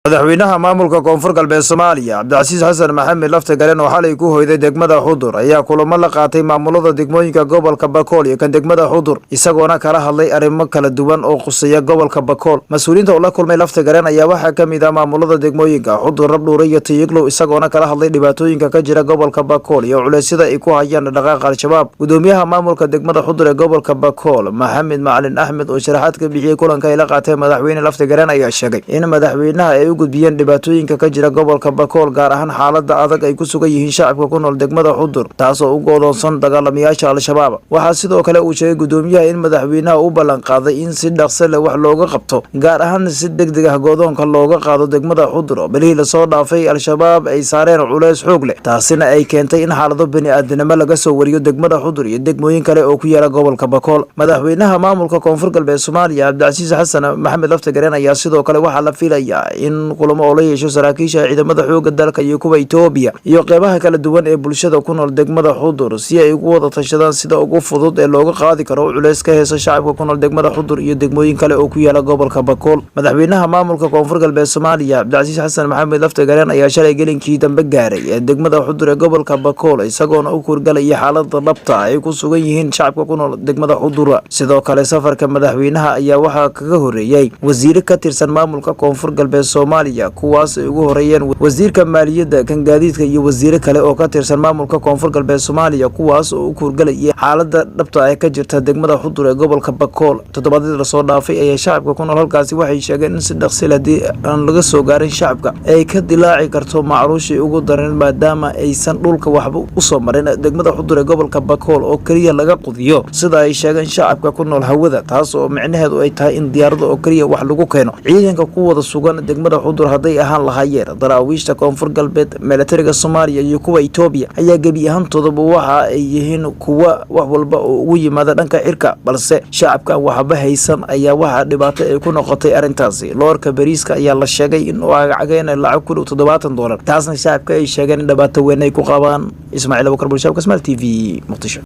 Madaxweynaha maamulka Koonfur Galbeed Soomaaliya, Cabdicasiis Xasan Maxamed Lafta Garen, oo xalay ku hoyday degmada Xudur, ayaa kulamo la qaatay maamulada degmooyinka gobolka Bakool iyo kan degmada Xudur, isagoona kala hadlay arrimo kala duwan oo khuseeya gobolka Bakool. Mas-uuliyiinta oo la kulmay Lafta Garen ayaa waxaa ka mid ah maamulada degmooyinka Xudur, Rabdhuure iyo Tiyiglow, isagoona kala hadlay dhibaatooyinka ka jira gobolka Bakool iyo culeysyada ay ku hayaan dhaqaaqa Al-Shabaab. Gudoomiyaha maamulka degmada Xudur ee gobolka Bakool, Maxamed Macalin Axmed, oo sharaxaad ka bixiyey kulanka ay la qaateen madaxweyne Lafta Garen, ayaa sheegay in madaxweynaha ay u gudbiyeen dhibaatooyinka ka jira gobolka Bakool, gaar ahaan xaalada adag ay ku sugan yihiin shacabka ku nool degmada Xudur, taasoo u go'doonsan dagaalamayaasha Al-Shabaab. Waxaa sidoo kale uu sheegay gudoomiyaha in madaxweynaha u ballan qaaday in si dhaqso leh wax looga qabto, gaar ahaan si deg deg ah go'doonka looga qaado degmada Xudur, oo bilihii lasoo dhaafay Al-Shabaab ay saareen culeys xoog leh, taasina ay keentay in xaalado bini-aadanimo laga soo wariyo degmada Xudur iyo degmooyin kale oo ku yaala gobolka Bakool. Madaxweynaha maamulka Koonfur Galbeed Soomaaliya, Cabdicasiis Xasan Maxamed Lafta Gareen, ayaa sidoo kale waxaa la filayaa in kulamo oo la yeesho saraakiisha ciidamada xooga dalka iyo kuwa Itoobiya iyo qeybaha kala duwan ee bulshada ku nool degmada Xudur, si ay ugu wada tashadaan sida ugu fudud ee looga qaadi karo culeys ka heesa shacabka ku nool degmada Xudur iyo degmooyin kale oo ku yaala gobolka Bakool. Madaxweynaha maamulka Koonfur Galbeed Soomaaliya, Cabdicasiis Xasan Maxamed Lafta Gareen, ayaa shalay gelinkii dambe gaaray ee degmada Xudur ee gobolka Bakool, isagoona u kuurgalaya xaalada dhabta ay ku sugan yihiin shacabka ku nool degmada Xudur. Sidoo kale, safarka madaxweynaha ayaa waxaa kaga horeeyey wasiiro ka tirsan maamulka Koonfur Galbeed Soomaaliya, kuwaas ay ugu horeeyeen wasiirka maaliyadda, kan gaadiidka iyo wasiiro kale oo ka tirsan maamulka Koonfur Galbeed Soomaaliya, kuwaas oo u kuurgalayay xaalada dhabta ee ka jirta degmada Xudur ee gobolka Bakool. Toddobaadyadii lasoo dhaafay ayaa shacabka ku nool halkaasi waxay sheegeen in si dhaqsi leh haddii aan laga soo gaarin shacabka ay ka dilaaci karto macluushii ugu daran, maadaama aysan dhulka waxba usoo marin degmada Xudur ee gobolka Bakool, oo keliya laga qudiyo, sida ay sheegeen shacabka ku nool, hawada, taas oo micnaheedu ay tahay in diyaarada oo keliya wax lagu keeno. Ciidanka ku wada sugan degmada Xudur, hadday ahaan lahaayeen Daraawiishta Koonfur Galbeed, milatariga Soomaaliya iyo kuwa Itoobiya, ayaa gebi ahaantoodaba waxa ay yihiin kuwa wax walba oo ugu yimaada dhanka cirka, balse shacabkan waxba haysan ayaa waxaa dhibaato ay ku noqotay arrintaasi. Loorka bariiska ayaa la sheegay in uu cagacageyna lacag ku dhow $70, taasna shacabka ay sheegeen in dhibaato weyn ay ku qabaan. Ismaaciil Abukar, Bulshaabka Smaal TV, Muqdisho.